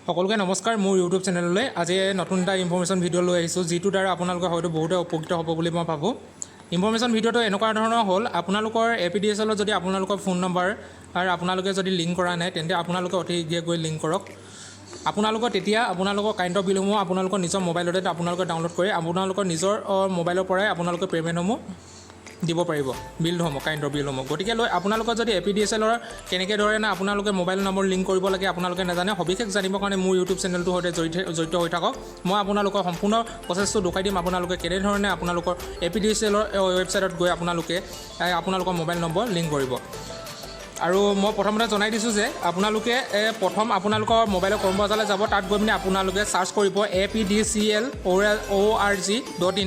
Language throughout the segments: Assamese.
সকলোকে নমস্কাৰ। মোৰ ইউটিউব চেনেললৈ আজি নতুন এটা ইনফৰ্মেশ্যন ভিডিঅ' লৈ আহিছোঁ, যিটোৰ দ্বাৰা আপোনালোকে হয়তো বহুতে উপকৃত হ'ব বুলি মই ভাবোঁ। ইনফৰ্মেশ্যন ভিডিঅ'টো এনেকুৱা ধৰণৰ হ'ল, আপোনালোকৰ এপিডিএছএলত যদি আপোনালোকৰ ফোন নম্বৰ আৰু আপোনালোকে যদি লিংক কৰা নাই, তেন্তে আপোনালোকে অতি শীঘ্ৰে গৈ লিংক কৰক। আপোনালোকৰ তেতিয়া আপোনালোকৰ কাৰেণ্টৰ বিলসমূহ আপোনালোকৰ নিজৰ মোবাইলতে আপোনালোকে ডাউনলোড কৰি আপোনালোকৰ নিজৰ মোবাইলৰ পৰাই আপোনালোকে পে'মেণ্টসমূহ দিব পাৰিব, বিলসমূহ, কাৰেণ্টৰ বিলসমূহ। গতিকে লৈ আপোনালোকৰ যদি এপিডিএছএলৰ কেনেকৈ ধৰণে আপোনালোকে মোবাইল নম্বৰ লিংক কৰিব লাগে আপোনালোকে নাজানে, সবিশেষ জানিবৰ কাৰণে মোৰ ইউটিউব চেনেলটোৰ সৈতে জড়িত জড়িত হৈ থাকক। মই আপোনালোকৰ সম্পূৰ্ণ প্ৰচেছটো দেখুৱাই দিম, আপোনালোকে কেনেধৰণে আপোনালোকৰ এপিডিএছএলৰ ৱেবছাইটত গৈ আপোনালোকে আপোনালোকৰ মোবাইল নম্বৰ লিংক কৰিব। আৰু মই প্ৰথমতে জনাই দিছোঁ যে আপোনালোকে প্ৰথম আপোনালোকৰ মোবাইলৰ ক্ৰম ব্ৰাউজাৰলৈ যাব। তাত গৈ পিনে আপোনালোকে চাৰ্চ কৰিব apdcl.org.in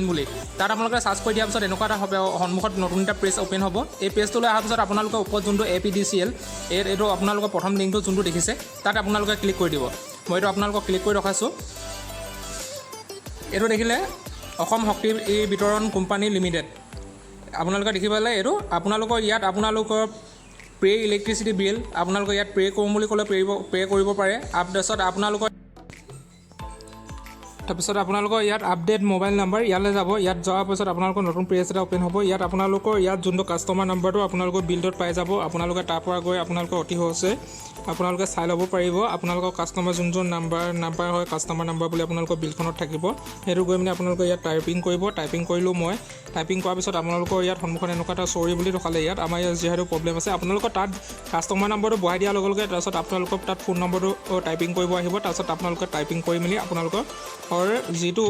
বুলি। তাত আপোনালোকে চাৰ্চ কৰি দিয়াৰ পিছত এনেকুৱা এটা হ'ব, সন্মুখত নতুন এটা পেজ অ'পেন হ'ব। এই পেজটোলৈ অহাৰ পিছত আপোনালোকে ওপৰত যোনটো এপিডিচিএল, এইটো আপোনালোকৰ প্ৰথম লিংকটো যোনটো দেখিছে, তাত আপোনালোকে ক্লিক কৰি দিব। মই এইটো আপোনালোকক ক্লিক কৰি ৰখাইছোঁ। এইটো দেখিলে, অসম শক্তি বিতৰণ কোম্পানী লিমিটেড। আপোনালোকে দেখি পালে, এইটো আপোনালোকৰ ইয়াত আপোনালোকৰ পে' ইলেক্ট্ৰিচিটি বিল, আপোনালোকে ইয়াত পে' কৰোঁ বুলি ক'লে পে' কৰিব পাৰে। তাৰপিছত আপোনালোকৰ ইয়াত আপডেট মোবাইল নাম্বাৰ, ইয়ালৈ যাব। ইয়াত যোৱাৰ পিছত আপোনালোকৰ নতুন পেজ এটা অ'পেন হ'ব। ইয়াত আপোনালোকৰ ইয়াত যোনটো কাষ্টমাৰ নাম্বাৰটো আপোনালোকৰ বিলটোত পাই যাব। আপোনালোকে তাৰ পৰা গৈ আপোনালোকে অতি সহজে আপোনালোকে চাই ল'ব পাৰিব। আপোনালোকৰ কাষ্টমাৰ যোনজন নাম্বাৰ নাম্বাৰ হয়, কাষ্টমাৰ নাম্বাৰ বুলি আপোনালোকৰ বিলখনত থাকিব, সেইটো গৈ পিনে আপোনালোকে ইয়াত টাইপিং কৰিব। টাইপিং কৰিলোঁ মই। টাইপিং কৰাৰ পিছত আপোনালোকৰ ইয়াত সন্মুখত এনেকুৱা এটা চৰি বুলি দেখালে। ইয়াত আমাৰ ইয়াত যিহেতু প্ৰব্লেম আছে, আপোনালোকৰ তাত কাষ্টমাৰ নাম্বাৰটো বহাই দিয়াৰ লগে লগে তাৰপিছত আপোনালোকৰ তাত ফোন নম্বৰটো টাইপিং কৰিব আহিব। তাৰপিছত আপোনালোকে টাইপিং কৰি মেলি আপোনালোকৰ যিটো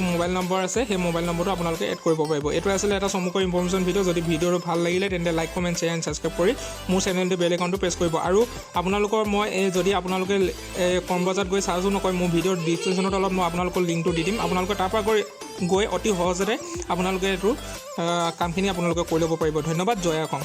মোবাইল নম্বৰ আছে, সেই মোবাইল নম্বৰটো আপোনালোকে এড কৰিব পাৰিব। এইটো আছিলে এটা চমুকৈ ইনফৰ্মেশ্যন ভিডিঅ'। যদি ভিডিঅ'টো ভাল লাগিলে, তেন্তে like, comment, share and subscribe কৰি মোৰ চেনেলটো বেল আইকনটো প্ৰেছ কৰিব। আৰু আপোনালোকৰ মই এই যদি আপোনালোকে ক্ৰম বজাৰত গৈ চাৰ্চো নকৰে, মোৰ ভিডিঅ'ৰ ডিছক্ৰিপশ্যনত অলপ মই আপোনালোকৰ লিংকটো দি দিম। আপোনালোকে তাৰ পৰা গৈ গৈ অতি সহজতে আপোনালোকে এইটো কামখিনি আপোনালোকে কৰি ল'ব পাৰিব। ধন্যবাদ। জয় অসম।